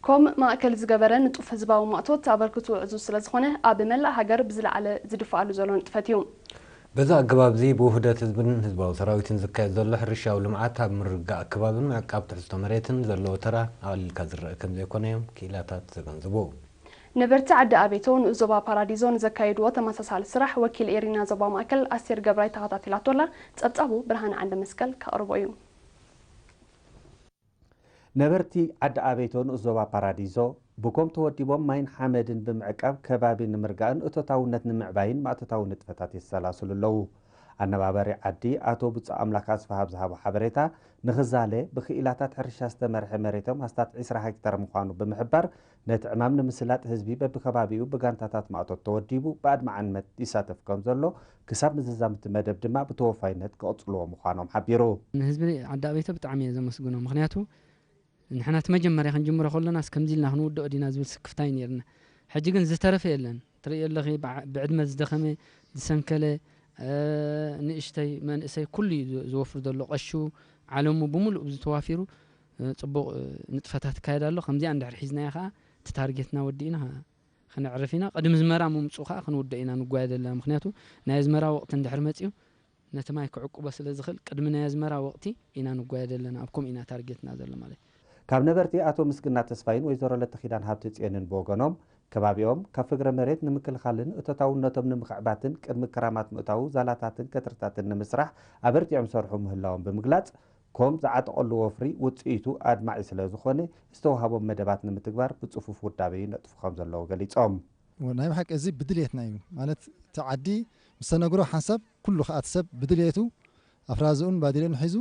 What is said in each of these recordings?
ኮም ማእከል ዝገበረ ንጡፍ ህዝባዊ ማእቶት ኣበርክትኡ ዕዙዝ ስለ ዝኾነ፣ ኣብ መላእ ሃገር ብዝለዓለ ዝድፍኣሉ ዘሎ ንጥፈት እዩ። በዚ ኣገባብ እዚ ብውህደት ህዝብን ህዝባዊ ሰራዊትን ዝካየድ ዘሎ ሕርሻዊ ልምዓት ኣብ ምርግጋእ ኣከባብን ምዕቃብ ትሕዝቶ መሬትን ዘለዎ ተራ ኣቕሊልካ ዝረአ ከም ዘይኮነ እዮም ክኢላታት ዘገንዝቡ። ነበርቲ ዓዲ ኣቤቶ ንኡስ ዞባ ፓራዲዞ ንዘካየድዎ ተመሳሳሊ ስራሕ ወኪል ኤሪና ዞባ ማእከል ኣስቴር ገብራይ ተኸታቲላቶ ኣላ። ጸብጻቡ ብርሃነ ዓንደ መስቀል ከቕርቦ እዩ። ነበርቲ ዓዲ ኣቤቶ ንኡስ ዞባ ፓራዲዞ ብኮም ተወዲቦም ማይን ሓመድን ብምዕቃብ ከባቢ ንምርጋእን እቶታውነት ንምዕባይን ማእቶታዊ ንጥፈታት የሰላስሉ ኣለዉ። ኣነባባሪ ዓዲ ኣቶ ብፁዕ ኣምላክ ኣስፍሃ ኣብ ዝሃቦ ሓበሬታ፣ ንኽዛለ ብክኢላታት ሕርሻ ዝተመርሐ መሬቶም ኣስታት ዕስራ ሄክታር ምዃኑ ብምሕባር፣ ነቲ ዕማም ንምስላጥ ህዝቢ በብከባቢኡ ብጋንታታት ማእቶት ተወዲቡ ብኣድማዕነት ይሳተፍ ከም ዘሎ፣ ክሳብ ምዝዛም እቲ መደብ ድማ ብተወፋይነት ክቕጽልዎ ምዃኖም ሓቢሩ። ንህዝቢ ዓዲ ኣቤቶ ብጣዕሚ እየ ዘመስግኖ። ምኽንያቱ ንሕና እቲ መጀመርያ ክንጅምሮ ከለናስ ከምዚ ኢልና ክንውድኦ ዲና ዝብል ስክፍታ እዩ ነይርና። ሕጂ ግን ዝተረፈ የለን። ትርእዮ ኣለኺ፣ ብዓ- ብዕድመ ዝደኸመ፣ ዝሰንከለ፣ እ፣ ንእሽተይ፣ መንእሰይ፣ ኩሉ እዩ ዝ- ዝወፍር ዘሎ። ቀሹ፣ ዓለሙ ብምሉእ እዚ ተዋፊሩ፣ እ፣ ጽቡቕ፣ እ፣ ንጥፈታት ይካየድ ኣሎ። ከምዚኣ እንድሕር ሒዝናዮ ከኣ እቲ ታርጌትና ወዲእና ከነዕርፍ ኢና። ቅድሚ ዝመራ ምምጽኡ ከኣ ክንውድኦ ኢና ንጓየ ዘለና። ምኽንያቱ ናይ ኣዝመራ ወቕቲ እንድሕር መጺኡ ነቲ ማይ ክዕቁቦ ስለ ዝኽእል ቅድሚ ናይ ኣዝመራ ወቕቲ ኢና ንጓየ ዘለና። ኣብ ከምኡ ኢና ታርጌትና ዘሎ ማለት እዩ። ካብ ነበርቲ ኣቶ ምስግና ተስፋይን ወይዘሮ ለተኺዳን ሃብተጽዮንን ብወገኖም፣ ከባቢኦም ካብ ፍግረ መሬት ንምክልኻልን እቶታውነቶም ንምኽዕባትን ቅድሚ ክራማት ምእታዉ ዛላታትን ከትርታትን ንምስራሕ ኣበርቲዖም ይሰርሑ ምህላዎም ብምግላጽ፣ ኮም ዝዓጠቐሉ ወፍሪ ውጽኢቱ ኣድማዒ ስለ ዝኾነ ዝተዋህቦም መደባት ንምትግባር ብጽፉፍ ውዳበ ይነጥፉ ከም ዘለዉ ገሊጾም። ናይ ብሓቂ እዚ ብድልየትና እዩ ማለት እቲ ዓዲ ምስ ተነግሮ ሓንሳብ ኩሉ ከኣ እቲ ሰብ ብድልየቱ ኣፍራዝኡን ባዲልኡን ሒዙ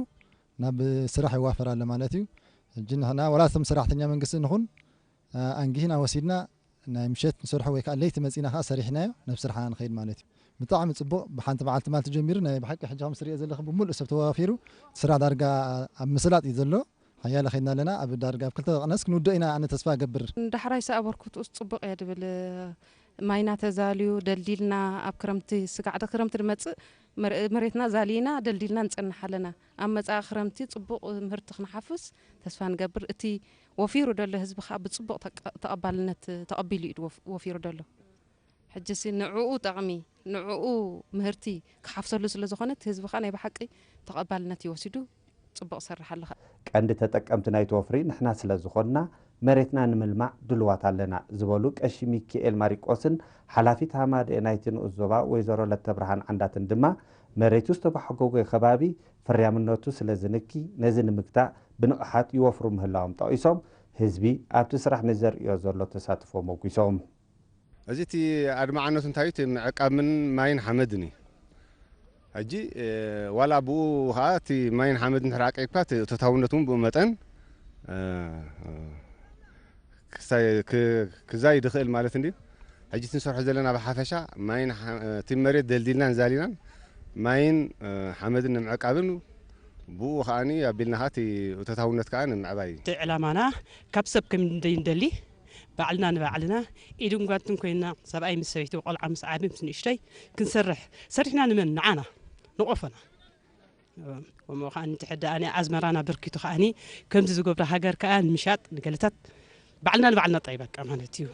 ናብ ስራሕ ይዋፈር ኣሎ ማለት እዩ። ሕጂ ንሕና ዋላ እቶም ሰራሕተኛ መንግስቲ ንኹን ኣንጊህና ወሲድና ናይ ምሸት ንሰርሖ ወይ ከዓ ለይቲ መፂና ከዓ ሰሪሕናዮ ናብ ስራሕና ንኸይድ ማለት እዩ። ብጣዕሚ ፅቡቕ ብሓንቲ መዓልቲ ማለት ጀሚሩ ናይ ብሓቂ ሕጂ ከም ትሪኦ ዘለኺ ብምሉእ ሰብ ተዋፊሩ ስራሕ ዳርጋ ኣብ ምስላጥ እዩ ዘሎ። ሓያለ ከይድና ኣለና ኣብ ዳርጋ ኣብ ክልተ ቀነስ ክንውድኦ ኢና ኣነ ተስፋ እገብር። ንዳሕራይ ሰ ኣበርክትኡስ ጽቡቕ እየ ድብል። ማይና ተዛልዩ ደልዲልና ኣብ ክረምቲ ስጋዕ ክረምቲ ድመጽእ መሬትና ዛሊና ደልዲልና ንጸንሕ ኣለና። ኣብ መጻኢ ክረምቲ ጽቡቕ ምህርቲ ክንሓፍስ ተስፋ ንገብር። እቲ ወፊሩ ደሎ ህዝቢ ከኣ ብጽቡቕ ተቐባልነት ተቐቢሉ እዩ ወፊሩ ደሎ። ሕጂሲ ንዕኡ ጠቕሚ ንዕኡ ምህርቲ ክሓፍሰሉ ስለ ዝኾነ እቲ ህዝቢ ከኣ ናይ ብሓቂ ተቐባልነት እዩ ወሲዱ። ጽቡቕ ሰርሕ ኣለኻ። ቀንዲ ተጠቀምቲ ናይቲ ወፍሪ ንሕና ስለ ዝኾንና መሬትና ንምልማዕ ድሉዋት ኣለና ዝበሉ ቀሺ ሚኪኤል ማሪቆስን ሓላፊት ሃማደኤ ናይቲ ንኡስ ዞባ ወይዘሮ ለተብርሃን ዓንዳትን ድማ መሬቱ ዝተባሕጎገ ከባቢ ፍርያምነቱ ስለ ዝንኪ ነዚ ንምግታእ ብንቕሓት ይወፍሩ ምህላዎም ጠቒሶም ህዝቢ ኣብቲ ስራሕ ንዘርእዮ ዘሎ ተሳትፎ ሞጒሶም። እዚ እቲ ኣድማዕነቱ እንታይ እቲ ምዕቃብን ማይን ሓመድን እዩ። ሕጂ ዋላ ብኡ ከዓ እቲ ማይን ሓመድን እንድሕር ዓቂብካ እቲ እቶታውነት እውን ብኡ መጠን ክዛይድ ይኽእል ማለት እንድዩ። ሕጂ እቲ ንሰርሖ ዘለና ብሓፈሻ ማይን እቲ መሬት ደልዲልናን ዛሊናን ማይን ሓመድን ንምዕቃብን ብኡ ከዓ ኣቢልና ከዓ እቲ እቶታውነት ከዓ ንምዕባይ እዩ። እቲ ዕላማና ካብ ሰብ ከም እንደይ እንደሊ ባዕልና ንባዕልና ኢድን ጓንትን ኮይና ሰብኣይ ምስ ሰበይቲ ቆልዓ ምስ ዓቢ ምስ ንእሽተይ ክንሰርሕ ሰሪሕና ንመን ንዓና ንቆፎና ከምኡ ከዓ ንትሕደ ኣነ ኣዝመራና በርኪቱ ከዓኒ ከምዚ ዝገብሮ ሃገር ከዓ ንምሻጥ ንገለታት ባዕልና ንባዕልና ጠይበቃ ማለት እዩ።